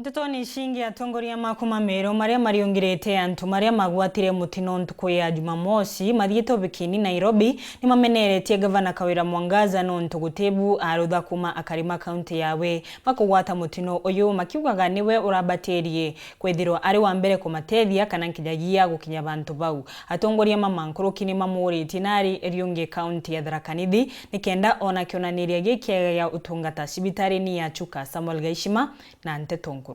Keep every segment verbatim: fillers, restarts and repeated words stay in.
Ntetoni cingi, atongoria ma kuma Meru maria mariungirite antu maria magwatire mutino ntuku ya Jumamosi mathiite ubikini Nairobi nimameneretie Gavana Kawira Mwangaza nontu gutibu arutha kuma akari ma kaunti yawe bakugwata mutino uyu, makiugaga niwe urabatirie kwithirwa ari wa mbere kumatethia kana nkinyagia gukinya bantu bau. Atongoria ma mankuruki ni mamuritie nari riungi kaunti ya Tharaka Nithi nikenda ona kionaniria gikiega gia utungata cibitarine ya Chuka. Samuel Gaishima na nteto nkuruki.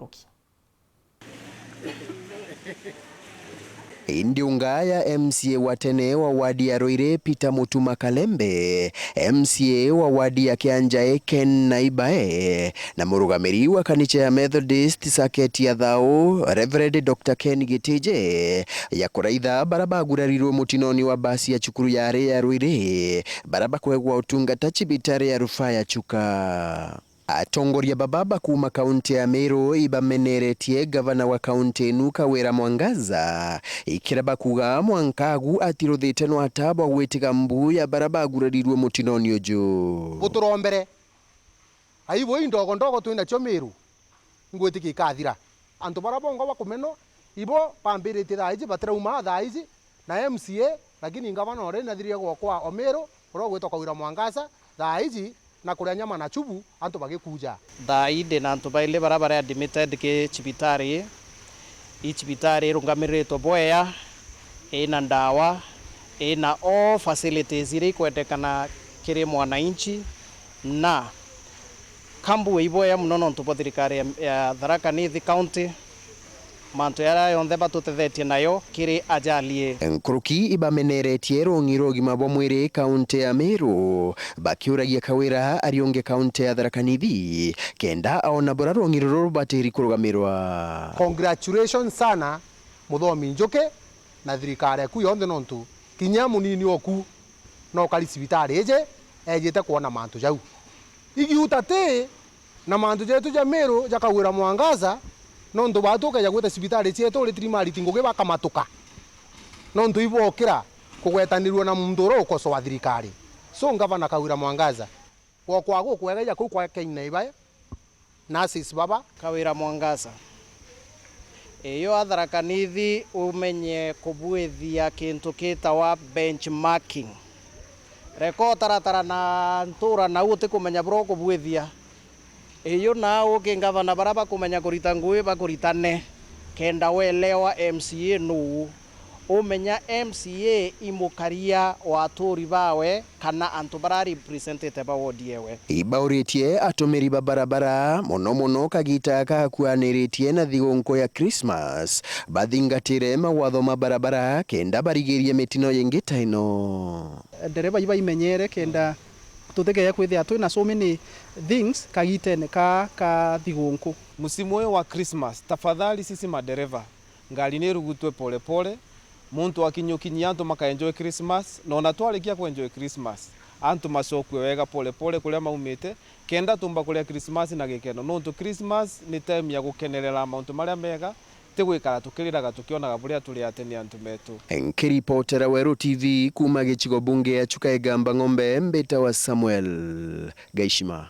Indi unga ya M C A wa tene wa wadi ya Ruiri, Peter Mutuma Kalembe, M C A wa wadi ya Kianjae, Ken Naibae, na murugamiri wa kanicha ya Methodist Circuit ya Thao, Reverend Doctor Ken Gitije, ya kuraitha bara bagurarirwe mutinoni wa basi ya cukuru ya ari ya Ruiri, bara bakwegwa utungata cibitari ya rufaa ya Chuka. Atongoria baba ba kuuma kaunti ya Meru ibameneretie gavana wa kaunti inu Kawira Mwangaza, ikira bakuuga mwanka agu atiruthite no ata bwa gwitiga mbu ya bara bagurarirwe mutinoni uju. Buturombere. Aibu ii ndogo ndogo twinacio Meru, ingwitikia ikathira. Antu bara bongwa bakumenwa, ibo bambiritie thaa iji, batirauma thaa iji, na M C A, lakini ngavana uria inathirire gwokwa o Meru, uria ugwitwa Kawira Mwangaza, thaa iji, na kuria nyama na chubu, antu bagikuja. Thaa ii ndi na antu baili bara bari admitted ki cibitari ii. Ii cibitari irungamiriritwe bwea, ina ndawa, ina all facilities iria ikwendekana kiri mwananchi, na Kambu wi iboya mono nontu bwa thirikari ya, ya Tharaka Nithi County, mantu jaria jonthe batutethetie nayo kiri ajali ii. Nkuruki ibameneretie rung'i rwa ugima bwa mwiri kaunti ya Meru, bakiuragia Kawira ariunge kaunti ya Tharaka Nithi, kenda aona buria rung'i ruru rubatiri kurugamirwa. Congratulations sana, Muthomi Njuki na thirikari yaku yonthe, nontu kinya munini oku no kari cibitari iji ejite kwona mantu jau. Igiuta ti na mantu jetu ja Meru ja Kawira Mwangaza, nontu batu ukeja gwita cibitari cietu uri tirimariti ngugi bakamatuka, nontu ibokira kugwetanirua na muntu uria ukosoa thirikari. So, Ngavana Kawira Mwangaza, gwokwa gukwega ija kuu kwa Ken Naibae, nurses baba. Kawira Mwangaza. Iyo a Tharaka Nithi umenye kubuithia kintu kitawa benchmarking. Reka utaratara na ntura nau utikumenya buria ukubuithia. Iyo nau ki ngavana baria bakumenya kurita ngui bakuritane, kenda welewa M C A nuu. Umenya M C A i mukaria wa aturi bawe kana antu bara representite ba ward yewe. Ibauritie atumiri ba barabara, mono mono kagita gakuaniritie na thigunku ya Christmas, bathingatire mawatho ma barabara kenda barigirie mitino yingi ta ino. Ndereba ibaimenyere kenda tutikeje kwithia twina so many things kagitene ka, ka thigunku. Musimu uyu wa Christmas, tafadhali sisi madereva, ngari ni irugutwe pole pole, muntu akinyukinyia antu makaenjoy Christmas, na ona twarikia kuenjoy Christmas, antu macokue wega pole pole kuria maumite, kenda tumba kuria Christmas na gikeno, nontu Christmas ni time ya gukenerera mauntu maria mega, ti gwikara tukiriraga tukionaga buria turi ate ni antu metu. Nkiripotera Weru T V kuuma gicigo bunge ya Chuka Igamba Ng'ombe, mbitawa Samuel Gaishima.